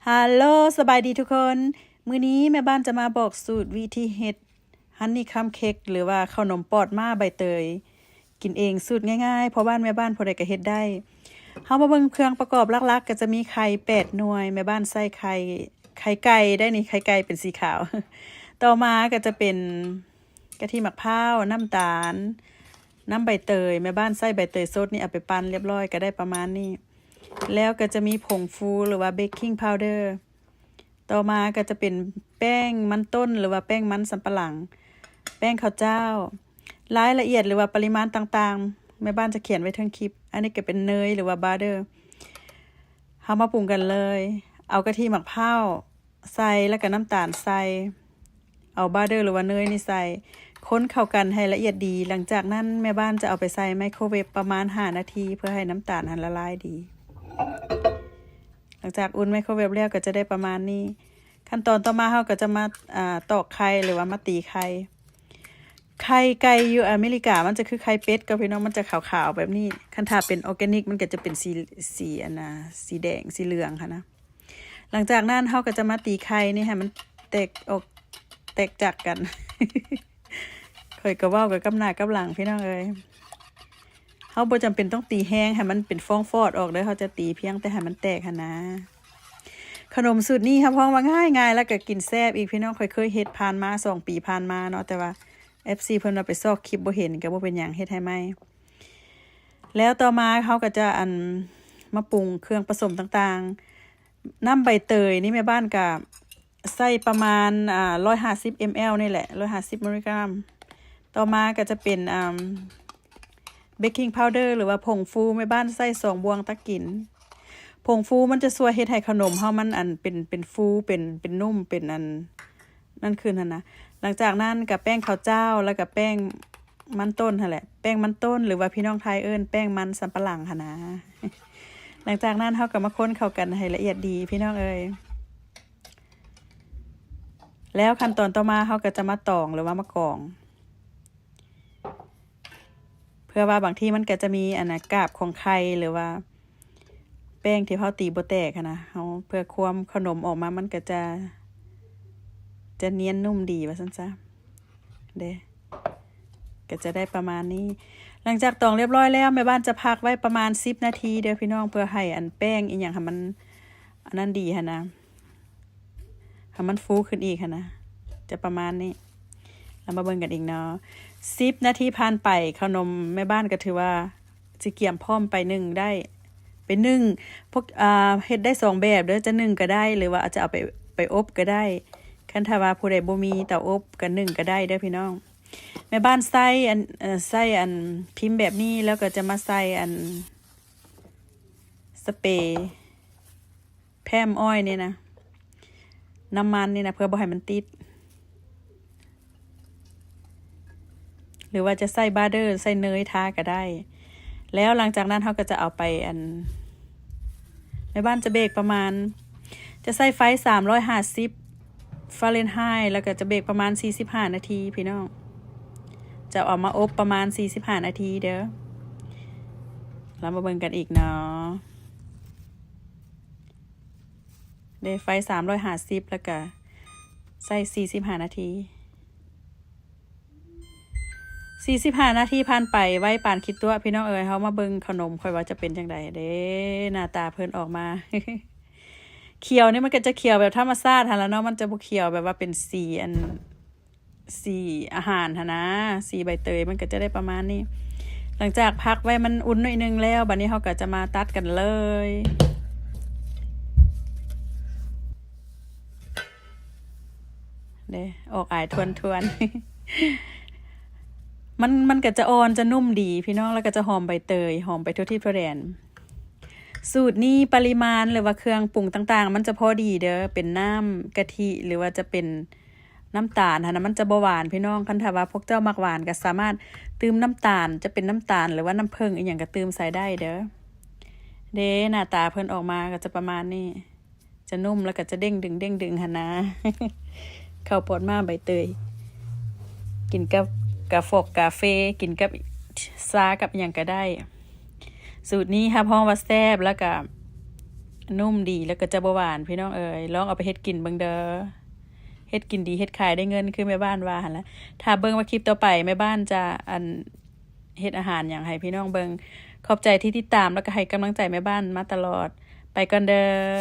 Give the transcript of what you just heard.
ຮາໂລ ສະບາຍດີທຸກຄົນ. ມື້ນີ້ແມ່ບ້ານຈະມາບອກສູດວິທີເຮັດ Honeycomb Cake ຫຼືວ່າເຂົ້າໜົມປອດມ້າໃບເຕີຍ ກິນເອງ ສູດງ່າຍໆ ພໍ່ບ້ານແມ່ບ້ານຜູ້ໃດກໍເຮັດໄດ້. ເຮົາມາເບິ່ງເຄື່ອງປະກອບຫຼັກໆ ກໍຈະມີໄຂ່ແປດໜ່ວຍ, ແມ່ບ້ານໃສ່ໄຂ່ ໄຂ່ໄກ່ໄດ້ນີ້, ໄຂ່ໄກ່ເປັນສີຂາວ. ຕໍ່ມາກໍຈະເປັນກະທິໝາກພ້າວ, ນ້ຳຕານ, ນ້ຳໃບເຕີຍ, ແມ່ບ້ານໃສ່ໃບເຕີຍສົດນີ້ ເອົາໄປປັ່ນລຽບຮ້ອຍ ກໍໄດ້ປະມານນີ້. ແລ້ວກໍຈະມີຜົງຟູ ຫຼືວ່າ baking powder. ຕໍ່ມາກໍຈະເປັນແປ້ງມັນຕົ້ນ ຫຼືວ່າແປ້ງມັນສຳປະຫຼັງ, ແປ້ງເຂົ້າເຈົ້າ. ລາຍລະອຽດ ຫຼືວ່າປະລິມານຕ່າງໆ ແມ່ບ້ານຈະຂຽນໄວ້ເທິງຄລິບ. ອັນນີ້ກໍເປັນເນີຍ ຫຼືວ່າ butter. ເຮົາມາປຸງກັນເລີຍ. ເອົາກະທິໝາກພ້າວໃສ່ ແລ້ວກໍນ້ຳຕານໃສ່. ເອົາ butter ຫຼືວ່າເນີຍນີ້ໃສ່. ຄົນເຂົ້າກັນໃຫ້ລະອຽດດີ. ຫຼັງຈາກນັ້ນແມ່ບ້ານຈະເອົາໄປໃສ່ໄມໂຄເວຟປະມານຫ້ານາທີ ເພື່ອໃຫ້ນ້ຳຕານຫັ້ນລະລາຍດີ. ຫຼັງຈາກອຸ່ນໄມໂຄເວຟແລ້ວກໍຈະໄດ້ປະມານນີ້. ຂັ້ນຕອນຕໍ່ມາເຮົາກໍຈະມາ ອາ ຕອກໄຂ່ ຫຼືວ່າມາຕີໄຂ່. ໄຂ່ໄກ່ຢູ່ອາເມລິກາມັນຈະຄືໄຂ່ເປັດກໍພີ່ນ້ອງ, ມັນຈະຂາວໆແບບນີ້. ຄັນຖ້າເປັນ organic ມັນກໍຈະເປັນສີ ສີ ອັນນະ ສີແດງ ສີເຫຼືອງຫັ້ນນະ. ຫຼັງຈາກນັ້ນເຮົາກໍຈະມາຕີໄຂ່ນີ້ໃຫ້ມັນແຕກອອກ ແຕກຈາກກັນ. ຂ້ອຍກໍເວົ້າກັນກັບໜ້າກັບຫຼັງພີ່ນ້ອງເອີຍ. ເຮົາບໍ່ຈຳເປັນຕ້ອງຕີແຮງໃຫ້ມັນເປັນຟອງຟອດອອກເດີ້, ເຮົາຈະຕີພຽງແຕ່ໃຫ້ມັນແຕກຫັ້ນນາ. ຂະໜົມສູດນີ້ຮັບຮອງວ່າງ່າຍໆ ແລ້ວກໍກິນແຊບອີກພີ່ນ້ອງ. ຂ້ອຍເຄີຍເຮັດຜ່ານມາສອງປີຜ່ານມາເນາະ, ແຕ່ວ່າ ເອັຟຊີ ເພິ່ນວ່າໄປຊອກຄລິບບໍ່ເຫັນ ກໍບໍ່ເປັນຫຍັງ, ເຮັດໃຫ້ໃໝ່. ແລ້ວຕໍ່ມາເຮົາກໍຈະ ອັນ ມາປຸງເຄື່ອງປະສົມຕ່າງໆ. ນ້ຳໃບເຕີຍນີ້ແມ່ບ້ານກະໃສ່ປະມານ ອ່າ ຮ້ອຍຫ້າສິບ ມລ ນີ້ແຫຼະ, ຮ້ອຍຫ້າສິບມິລລິກຣາມ. ຕໍ່ມາກໍຈະເປັນ ອ່າ baking powder ຫຼືວ່າຜົງຟູ, ແມ່ບ້ານໃສ່ສອງບ່ວງຕັກກິນ. ຜົງຟູມັນຈະຊ່ວຍເຮັດໃຫ້ຂະໜົມເຮົາມັນ ອັນ ເປັນ ເປັນຟູ ເປັນ ເປັນນຸ້ມ ເປັນ ອັນ ນັ້ນຂຶ້ນຫັ້ນນະ. ຫຼັງຈາກນັ້ນກໍແປ້ງເຂົ້າເຈົ້າ ແລ້ວກໍແປ້ງມັນຕົ້ນຫັ້ນແຫຼະ, ແປ້ງມັນຕົ້ນ ຫຼືວ່າພີ່ນ້ອງໄທເອີ້ນແປ້ງມັນສຳປະຫຼັງຫັ້ນນະ. ຫຼັງຈາກນັ້ນເຮົາກໍມາຄົນເຂົ້າກັນໃຫ້ລະອຽດດີພີ່ນ້ອງເອີຍ. ແລ້ວຂັ້ນຕອນຕໍ່ມາເຮົາກໍຈະມາຕອງ ຫຼືວ່າມາກອງ ເພື່ອວ່າບາງທີມັນກໍຈະມີ ອັນນະ ກາບຂອງໄຂ່ ຫຼືວ່າແປ້ງທີ່ເຮົາຕີບໍ່ແຕກຫັ້ນນະ, ເຮົາ ເພື່ອຄວາມຂະໜົມອອກມາມັນກໍຈະ ຈະນຽນນຸ້ມດີວ່າຊັ້ນຊະ. ເດ້ ກໍຈະໄດ້ປະມານນີ້. ຫຼັງຈາກຕອງລຽບຮ້ອຍແລ້ວ ແມ່ບ້ານຈະພັກໄວ້ປະມານສິບນາທີເດີ້ພີ່ນ້ອງ, ເພື່ອໃຫ້ ອັນ ແປ້ງອີ່ຫຍັງໃຫ້ມັນ ອັນນັ້ນດີຫັ້ນນະ, ໃຫ້ມັນຟູຂຶ້ນອີກຫັ້ນນະ, ຈະປະມານນີ້. ເຮົາມາເບິ່ງກັນອີກເນາະ. ສິບນາທີຜ່ານໄປ ເຂົ້າໜົມແມ່ບ້ານກໍຖືວ່າ ຊິກຽມພ້ອມໄປໜຶ້ງໄດ້ ໄປໜຶ້ງ ພວກ ອ່າ ເຮັດໄດ້ສອງແບບເດີ້, ຈະໜຶ້ງກໍໄດ້ ຫຼືວ່າອາດຈະເອົາໄປ ໄປອົບກໍໄດ້. ຄັນຖ້າວ່າຜູ້ໃດບໍ່ມີເຕົາອົບກໍໜຶ້ງກໍໄດ້ເດີ້ພີ່ນ້ອງ. ແມ່ບ້ານໃສ່ ອັນ ເອີ ໃສ່ ອັນ ພິມແບບນີ້ ແລ້ວກໍຈະມາໃສ່ອັນ ສະເປ ແພ້ມອ້ອຍນີ້ນະ ນ້ຳມັນນີ້ນະ ເພື່ອບໍ່ໃຫ້ມັນຕິດ ຫຼືວ່າຈະໃສ່ບາເດີ ໃສ່ເນີຍທາກໍໄດ້. ແລ້ວຫຼັງຈາກນັ້ນເຮົາກໍຈະເອົາໄປ ອັນ ແມ່ບ້ານຈະເບກປະມານ ຈະໃສ່ໄຟສາມຮ້ອຍຫ້າສິບຟາເລັນໄຮ ແລ້ວກໍຈະເບກປະມານສີ່ສິບຫ້ານາທີພີ່ນ້ອງ. ຈະເອົາມາອົບປະມານສີ່ສິບຫ້ານາທີເດີ້. ເຮົາມາເບິ່ງກັນອີກເນາະ. ເດ້ ໄຟສາມຮ້ອຍຫ້າສິບ ແລ້ວກະໃສ່ສີ່ສິບຫ້ານາທີ. ສີ່ສິບຫ້ານາທີຜ່ານໄປ ໄວປານຂີ້ຕົວະ ພີ່ນ້ອງເອີຍ. ເຮົາມາເບິ່ງເຂົ້າໜົມຂ້ອຍວ່າຈະເປັນຈັ່ງໃດເດ້. ໜ້າຕາເພິ່ນອອກມາ ຂຽວນີ້ມັນກໍຈະຂຽວແບບທຳມະຊາດຫັ້ນລະເນາະ, ມັນຈະບໍ່ຂຽວແບບວ່າເປັນສີອັນ ສີອາຫານຫັ້ນນະ, ສີໃບເຕີຍມັນກໍຈະໄດ້ປະມານນີ້. ຫຼັງຈາກພັກໄວ້ມັນອຸ່ນໜ້ອຍໜຶ່ງແລ້ວ, ບາດນີ້ເຮົາກໍຈະມາຕັດກັນເລີຍ. ເດ້ ອອກອາຍທວນໆ. ມັນ ມັນກໍຈະອ່ອນ ຈະນຸ້ມດີພີ່ນ້ອງ, ແລ້ວກໍຈະຫອມໃບເຕີຍ, ຫອມໄປທົ່ວທິດທົ່ວແດນ. ສູດນີ້ປະລິມານ ຫຼືວ່າເຄື່ອງປຸງຕ່າງໆ ມັນຈະພໍດີເດີ້, ເປັນນ້ຳກະທິ ຫຼືວ່າຈະເປັນ ນ້ຳຕານຫັ້ນນະ ມັນຈະບໍ່ຫວານພີ່ນ້ອງ. ຄັນຖ້າວ່າພວກເຈົ້າມັກຫວານກໍສາມາດຕື່ມນ້ຳຕານ, ຈະເປັນນ້ຳຕານ ຫຼືວ່ານ້ຳເຜິ້ງອີ່ຫຍັງກໍຕື່ມໃສ່ໄດ້ເດີ້. ເດ້ ໜ້າຕາເພິ່ນອອກມາກໍຈະປະມານນີ້, ຈະນຸ້ມ ແລ້ວກໍຈະເດ້ງດຶງ ເດ້ງດຶງຫັ້ນນະ. ເຂົ້າປອດມ້າໃບເຕີຍ ກິນກັບກາຟອກກາເຟ, ກິນກັບຊາ ກັບອີ່ຫຍັງກໍໄດ້. ສູດນີ້ຮັບຮອງວ່າແຊບ ແລ້ວກະ นุ่มดี แล้วก็จะบ่หวาน พี่น้องเอ๋ย ลองเอาไปเฮ็ดกินเบิ่งเด้อ เฮ็ดกินดี เฮ็ดขายได้เงิน คือแม่บ้านว่าหั่นล่ะ ถ้าเบิ่งว่าคลิปต่อไปแม่บ้านจะ อัน เฮ็ดอาหารหยังให้พี่น้องเบิ่ง ขอบใจที่ติดตาม แล้วก็ให้กำลังใจแม่บ้านมาตลอด ไปก่อนเด้อ